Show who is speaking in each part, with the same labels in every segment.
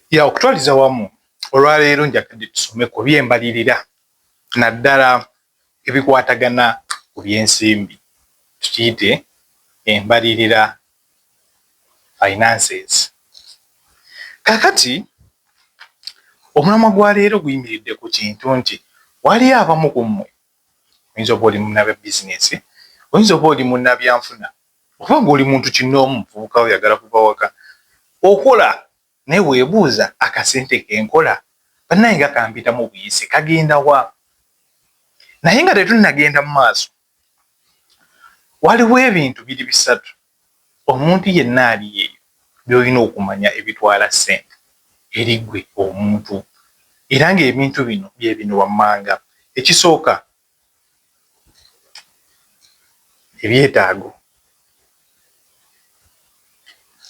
Speaker 1: Ya okutwaliza wamu, olwaleero njagadde tusome ku by'embalirira, naddala ebikwatagana ku by'ensimbi, tukiyite embalirira, finances. Kaakati omulamwa gwa leero guyimiridde ku kintu nti waliyo abamu ku mmwe, oyinza oba oli munnabya bizinesi, oyinza oba oli munnabyanfuna, oba ng'oli muntu kinnoomu, muvubuka oyagala kuva waka okola, naye weebuuza akasente kenkola bannaye nga kampitamu buyisi, kagenda wa? Naye nga tetunnagenda mu maaso, waliwo ebintu biri bisatu omuntu yenna ali eyo by'olina okumanya ebitwala ssente eri ggwe omuntu, era ng'ebintu bino bye bino wammanga. Ekisooka, ebyetaago.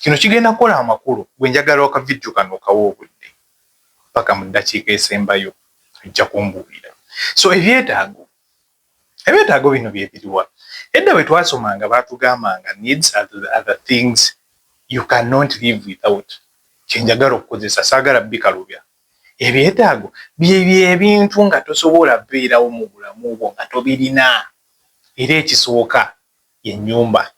Speaker 1: Kino kigenda kukola amakulu gwe njagala akavidiyo kano okawa obudde paka mu ddakiika esembayo, ojja kumbuulira. So ebyetaago bino bye biriwa? Edda bwe twasomanga baatugambanga needs are the other things you cannot live without. Kye njagala okukozesa, saagala bikalubya. Ebyetaago byebyo ebintu nga tosobola beerawo mu bulamu bwo nga tobirina, era ekisooka ye nnyumba,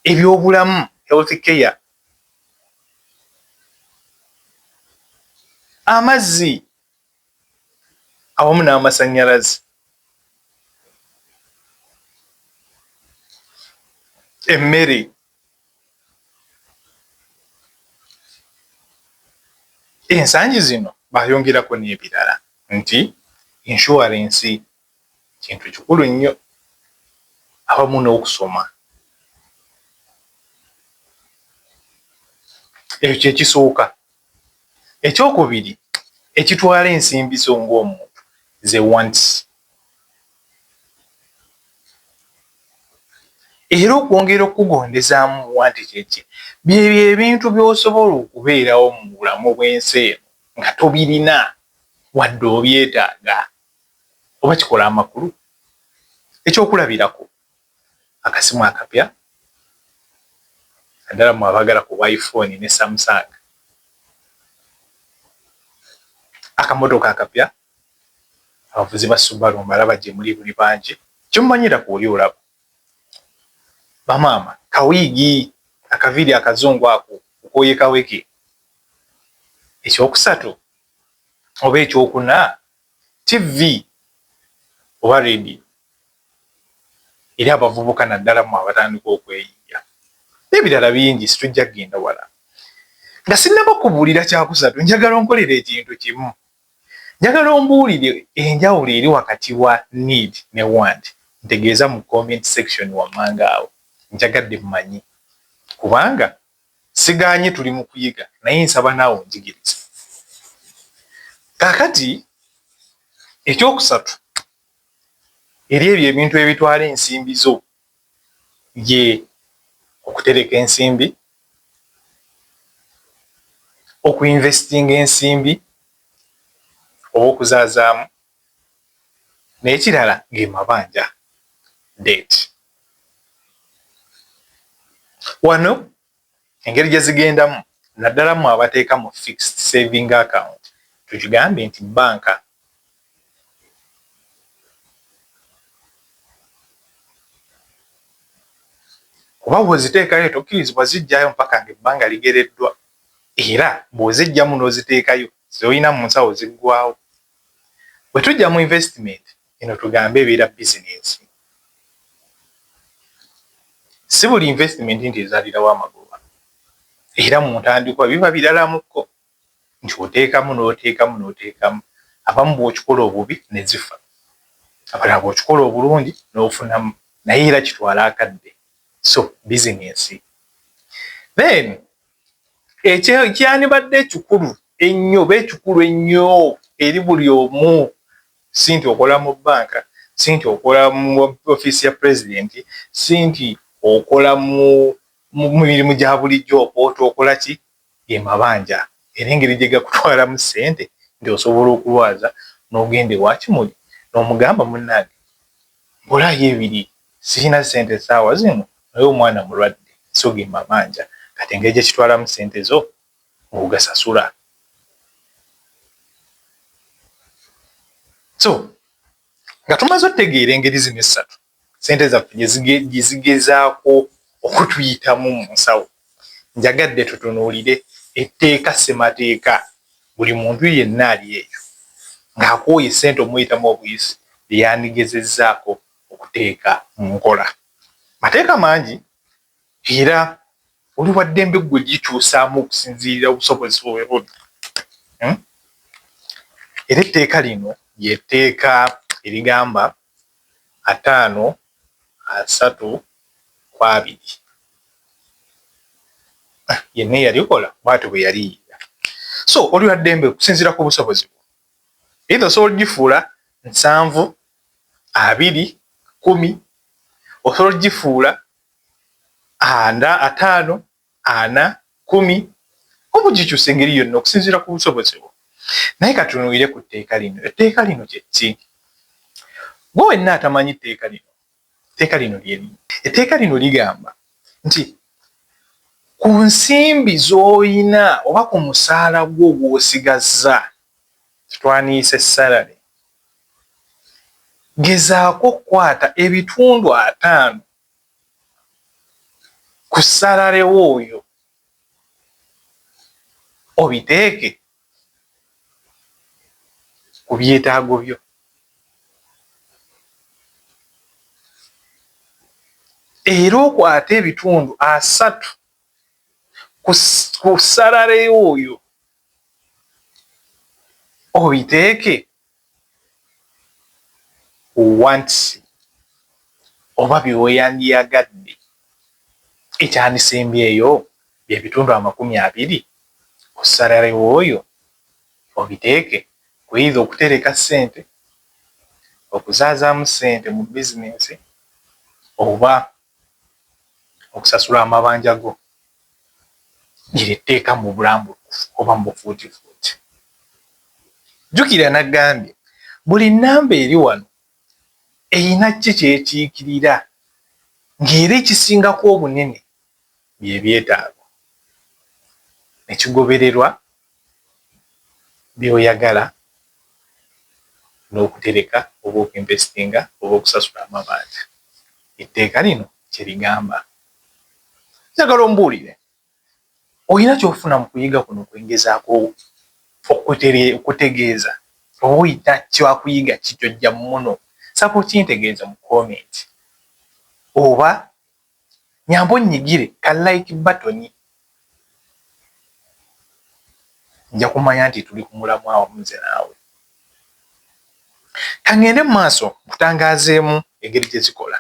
Speaker 1: ebyobulamu, health care, amazzi awamu n'amasannyalaze, emmere, Ensangi zino baayongerako n'ebirala nti inshuwalensi kintu kikulu nnyo awamu n'okusoma. Ekyo kye kisooka. Ekyokubiri ekitwala ensimbi zo ng'omuntu ze wants. Era okwongera okukugondezaamu want kyeki? Byebyo ebintu by'osobola okubeerawo mu bulamu bw'ensi eno nga tobirina wadde obyetaaga. Oba kikola amakulu? Ekyokulabirako, akasimu akapya, naddala mmwe abaagala ku iPhone ne Samsung, akamotoka akapya, abavuzi ba Subaru mbalaba gye muli buli bangi, kyemmanyira ku oli olaba. Bamaama, kawiigi, akaviiri akazungu ako okooye kaweke. Ekyokusatu oba ekyokuna, TV oba radio eri abavubuka, naddala mmwe abatandika okweyiiya, n'ebirala bingi, situjja kugenda wala. Nga sinnaba kubuulira kyakusatu, njagala onkolere ekintu kimu. Njagala ombuulire enjawulo eri wakati wa need ne want. Ntegeeza mu comment section wammanga awo. Njagadde mmanyi, kubanga sigaanye tuli mu kuyiga, naye nsaba naawe onjigirize. Kaakati ekyokusatu eri ebyo ebintu ebitwala ensimbi zo ye okutereka ensimbi, okuinvestinga ensimbi oba okuzaazaamu, n'ekirala ge mabanja, debt. Wano engeri gye zigendamu, naddala mmwe abateeka mu fixed saving account, tukigambe nti bbanka, kuba bw'oziteekayo tokkirizibwa ziggyayo mpaka ng'ebbanga ligereddwa, era bw'oziggyamu n'oziteekayo z'olina mu nsawo ziggwaawo. Bwe tujja mu investment eno, tugambe ebeera bizinensi. Si buli investment nti ezaalirawo amagoba, era mu ntandikwa biba biralamukko nti oteekamu n'oteekamu n'oteekamu. Abamu bw'okikola obubi ne zifa, abalala bw'okikola obulungi n'ofunamu, naye era kitwala akadde. So bizinensi. Then ekyandibadde ekikulu ennyo oba ekikulu ennyo eri buli omu, si nti okola mu bbanka, si nti okola mu ofiisi ya pulezidenti, si nti okola mu mirimu gya bulijjo oba okola ki, ge mabanja, era engeri gye gakutwalamu ssente nti osobola okulwaza n'ogenda ewa Kimuli n'omugamba, munnange mbulaayo ebiri, sirina ssente essaawa zino, naye omwana mulwadde. So ge mabanja. Kati engeri gye kitwalamu ssente zo ng'ogasasula. So nga tumaze otegeera engeri zino essatu ssente zaffe gye zigezaako okutuyitamu mu nsawo, njagadde tutunuulire etteeka ssemateeka buli muntu yenna ali eyo ng'akooye ssente omuyitamu obuyisi lye yandigezezzaako okuteeka mu nkola. Mateeka mangi era oli wa ddembe ggwe gikyusaamu okusinziira obusobozi bwe buli. Hmm? Era etteeka lino ly'etteeka erigamba 50:30 ku 2. Ah, yenna eyalikola bw'atyo bwe yaliyiira. So oli wa ddembe okusinziira ku busobozi bwo. Either osobola ogifuula 70, 20, 10, osobola ogifuula 50, 40, 10, oba ogikyusa engeri yonna okusinziira ku busobozi bwo. Naye katunuulire ku tteeka lino. Etteeka lino kye ki? Gwe wenna atamanyi tteeka lino, etteeka lino lye lino. Etteeka lino ligamba nti ku nsimbi z'oyina oba ku musaala gwo gw'osigazza, kitwaniyise salary, gezaako okukwata ebitundu 50 ku salary wo oyo obiteeke ku byetaago byo. Era okwate ebitundu 30 ku salary oyo obiteeke ku wants oba bye weeyandiyagadde. Ekyandisembyeyo bye bitundu 20 ku salary oyo obiteeke ku either okutereka ssente, okuzaazaamu ssente mu bizinensi oba okusasula amabanja go. Lino etteeka mu bulambulukufu oba mu bufuutifuuti. Jjukira nagambye buli nnamba eri wano eyina ki ky'ekiikirira ng'era ekisingako obunene bye byetaago ne kigobererwa by'oyagala n'okutereka oba okuinvestinga oba okusasula amabanja. Etteeka lino kye ligamba. Njagala ombuulire olina ky'ofuna mu kuyiga kuno kwe ngezaako okutegeeza oba olina kyakuyiga ki ky'ojja muno nsaba okintegeeze mu comment oba nyamba onnyigire ka like button nja kumanya nti tuli ku mulamwa awamu nze naawe. Ka ŋŋende mu maaso nkutangaazeemu engeri gye zikola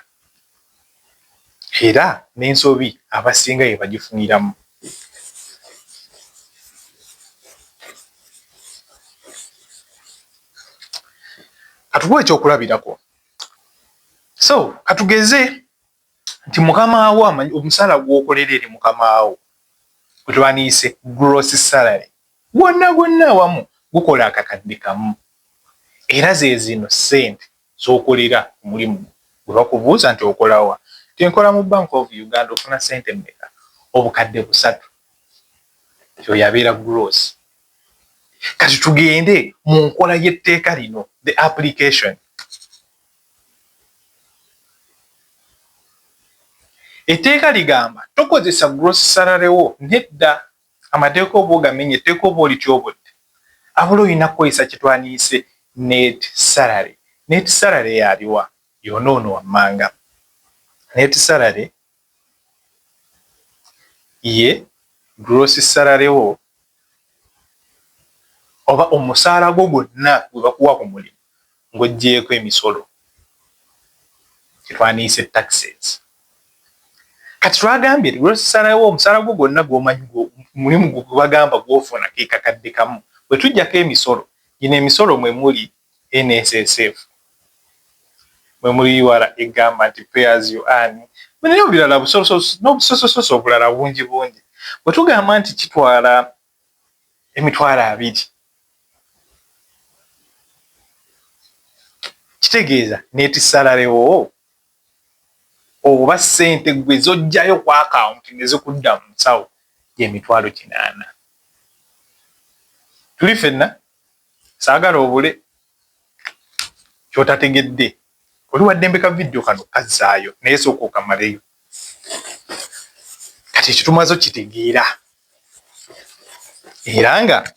Speaker 1: era n'ensobi abasinga ye bagifuniramu. Katukuwe ekyokulabirako. So katugeze nti mukama wo amanyi omusaala gw'okolera eri mukama wo gwe twaniyise gross salary gwonna gwonna awamu gukola akakadde kamu era ze zino ssente z'okolera ku mulimu gwe bakubuuza nti okola wa nti nkola mu Bank of Uganda ofuna ssente mmeka 300,000 oyo abeera gross. Kati tugende mu nkola y'etteeka lino, the application. Etteeka ligamba tokozesa gross salary wo nedda amateeka oba ogamenye etteeka oba olityobodde abula olina kukozesa kye twaniyise net salary. Net salary yaliwa? Yona ono wammanga. Net salary ye gross salary wo oba omusaala gwo gwonna gwe bakuwa ku mulimu ng'oggyeeko emisolo kye twaniyise taxes. Kati twagambye gross salary wo omusaala gwo gwonna gw'omanyi mulimu gwo gwe bagamba gw'ofuna ke kakadde kamu bwe tuggyako emisolo gino emisolo mwe muli NSSF mwe muli URA egamba nti pay as you earn n'ebirala n'obusosososo obulala bungi bungi. Bwe tugamba nti kitwala 20,000 kitegeeza net salary wo oba ssente ggwe z'oggyayo ku akawunti ne zikudda mu nsawo Gyemitwalo 80. Tuli ffenna, saagala obule kyotategedde. Oli waddembe ka vidiyo kano kazzaayo, naye sooka okamaleyo. Kati ekyo tumaze okitegeera, era nga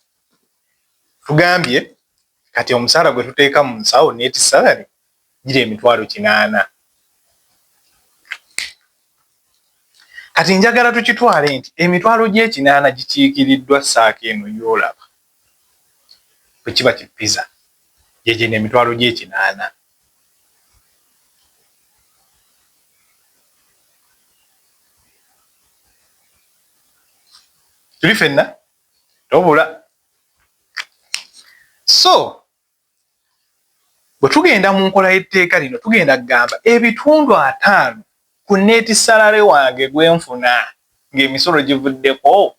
Speaker 1: tugambye kati omusaala gwe tuteeka mu nsawo, net salary, giri 800,000. Kati njagala tukitwale nti emitwalo gy'ekinaana gikiikiriddwa saako eno y'olaba bwe kiba kipiza gyegino emitwalo gy'ekinaana. Tuli ffenna, tobula. So bwe tugenda mu nkola y'etteeka lino, tugenda kugamba 50% ku net salary wange gwenfuna ng'emisolo givuddeko,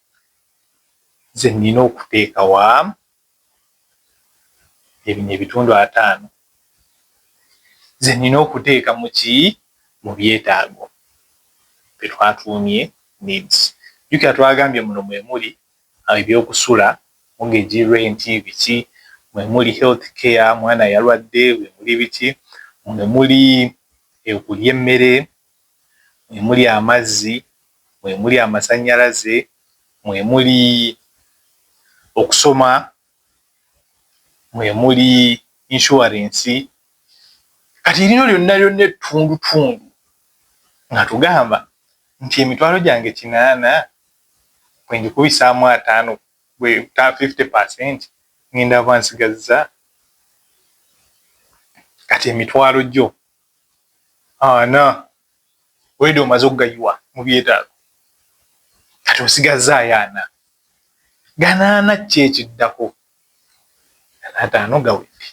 Speaker 1: ze nnina okuteeka wa ebino 50% ze nnina okuteeka mu ki? Mu byetaago bye twatuumye needs. Jjukira twagambye muno mwe muli ebyokusula, mortgage, rent, biki, mwe muli health care, mwana yalwadde, mwe muli biki, mwe muli okulya emmere, mwe muli amazzi, mwe muli amasannyalaze, mwe muli okusoma, mwe muli insurance. Kati erino lyonna lyonna ettundutundu nga tugamba nti emitwalo gyange 80 bwe ngikubisaamu 50 bwe 50%, ngenda ba nsigazza kati emitwalo gyo 40. Wede omaze okugayiwa mu byetaago, kati osigazzaayo 40. Ganaana ki ekiddako? 50 gawedde,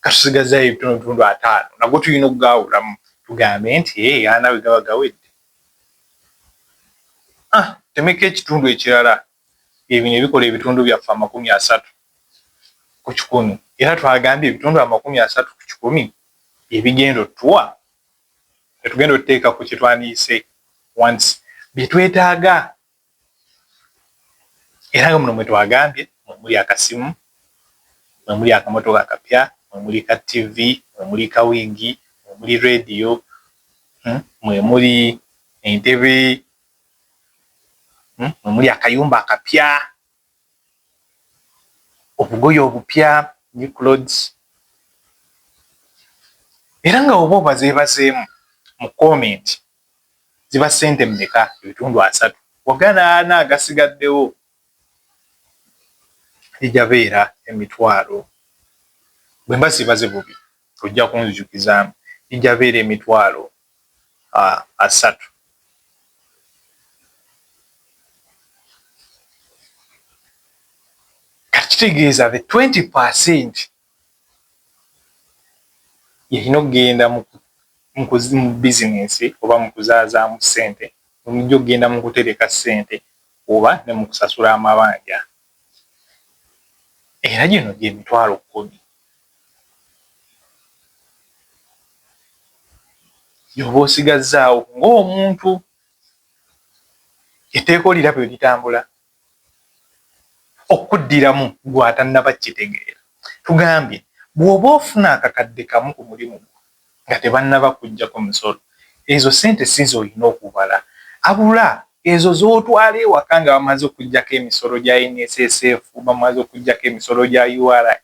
Speaker 1: katusigazaayo ebitundutundu 50, nago tulina okugaawulamu. Tugambe nti 40 bwe gaba gawedde, ah, temeka ekitundu ekirala, ebino ebikola ebitundu byaffe 30%. Era twagambye ebitundu 30% ebigenda otuwa tetugenda otuteeka ku kyetwandiise wants, bye twetaaga. Era nga muno mwe twagambye mwe muli akasimu, mwe muli akamotoka akapya, mwe muli ka TV, mwe muli ka wiigi, mwe muli rediyo, mwe muli entebe, mwe muli akayumba akapya, obugoye obupya, new clothes. Era nga oba obazeebazeemu mu comment, ziba ssente mmeka? 30% waganaana agasigaddewo gijabeera emitwalo, bwe mba sibaze bubi ojja kunzijukizaamu, gijabeera 30,000. Kati kitegeeza the 20% yalina okugenda mu bizinensi oba mu kuzaazaamu ssente, omujja okugenda mu kutereka ssente oba ne mu kusasula amabanja. Era gino gye 10,000 gy'oba osigazzaawo ng'omuntu. Etteeka oliraba eritambula okuddiramu gwe atannaba kitegeera. Tugambye bw'oba ofuna 1,000 ku mulimu gwo nga tebannaba kuggyako musolo, ezo ssente si z'olina okubala, abula ezo z'otwala ewaka nga bamaze okuggyako emisolo gya NSSF, bamaze okuggyako emisolo gya URA,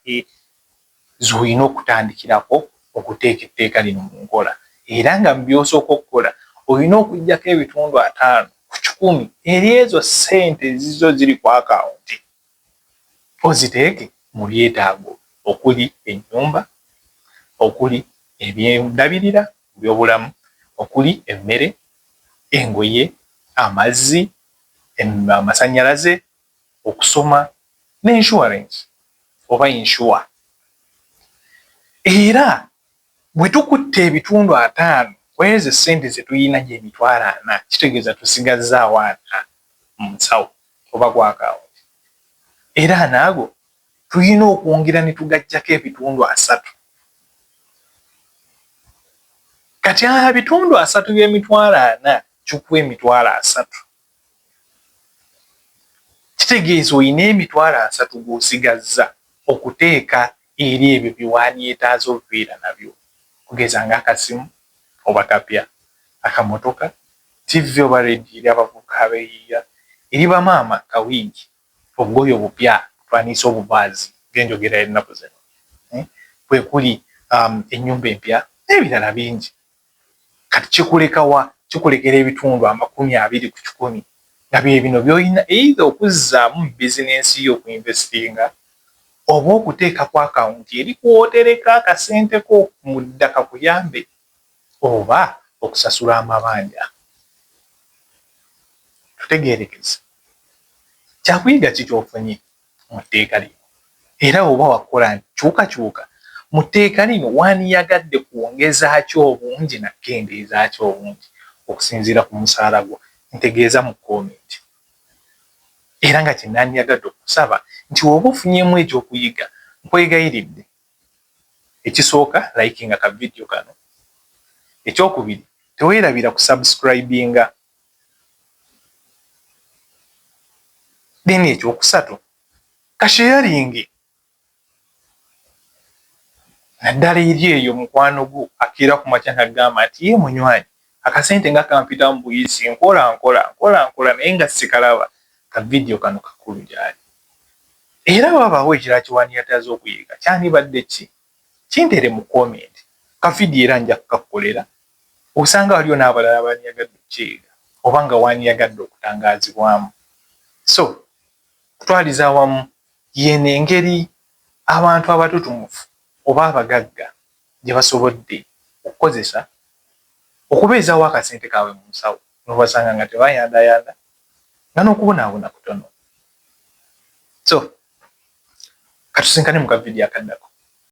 Speaker 1: z'olina okutandikirako okuteeka etteeka lino mu nkola. Era nga mu by'osooka okukola, olina okuggyako 50% eri ezo ssente ezizo ziri ku akawunti, oziteeke mu byetaago okuli ennyumba, okuli ebyendabirira by'obulamu, okuli emmere, engoye, amazzi, amasannyalaze, okusoma ne insurance oba insure. Era bwe tukutta 50% ku ezo ssente ze tuyina gye 40,000, kitegeeza tusigazzaawo 40 mu nsawo oba ku akawunti. Era anaago tulina okwongera ne tugaggyako 30%. Kati 30% by'emitwalo 40 kikuwa 30,000. Kitegeeza olina 300,000 gw'osigazza okuteeka eri ebyo bye wandyetaaze okubeera nabyo, okugeza ng'akasimu oba kapya, akamotoka, ttivi oba leediyo eri abavubuka abeeyiiya, eri bamaama kawiigi, obugoye obupya twandiise obuvaazi ng'enjogera y'ennaku zino, kwe kuli ennyumba empya n'ebirala bingi. Kati kikuleka wa? Kikulekera ebitundu 20% nga bye bino by'olina either okuzzaamu mu bizinensi yo okuinvestinga oba okuteeka ku akawunti eri kw'otereka akasente ko mu dda kakuyambe oba okusasula amabanja. Tutegeerekese, kyakuyiga ki ky'ofunye mu tteeka lino? Era bw'oba wakukola nkyukakyuka mu tteeka lino, wandiyagadde kwongeza ki obungi na kukendeeza ki obungi okusinziira ku musaala gwo? Ntegeeza mu koomenti. Era nga kye nandiyagadde okusaba nti oba ofunyeemu ekyokuyiga, nkwegayiridde ekisooka likinga ka vidiyo kano, ekyokubiri teweerabira kusubscribinga, then ekyokusatu kasheyaringe naddala eri eyo mukwano gwo akeera ku makya n'agamba nti ye munywanyi akasente nga kampitamu buyisi, nkola nkola nkola nkola naye nga sikalaba. Ka vidiyo kano kakulu gy'ali. Era wabaawo ekirala kye wandiyataaze okuyiga, kyandibadde ki? Kinteere mu koomenti. Ka vidiyo era nja kukakukolera, osanga waliyo n'abalala abandiyagadde okukiyiga oba nga wandiyagadde okutangaazibwamu. So okutwaliza awamu y'eno engeri abantu abatutumufu oba abagagga gye basobodde okukozesa okubeezaawo akasente kaabwe mu nsawo n'obasanga nga tebayandayanda nga n'okubonaabona kutono. So katusinkane mu kavidiyo akaddako.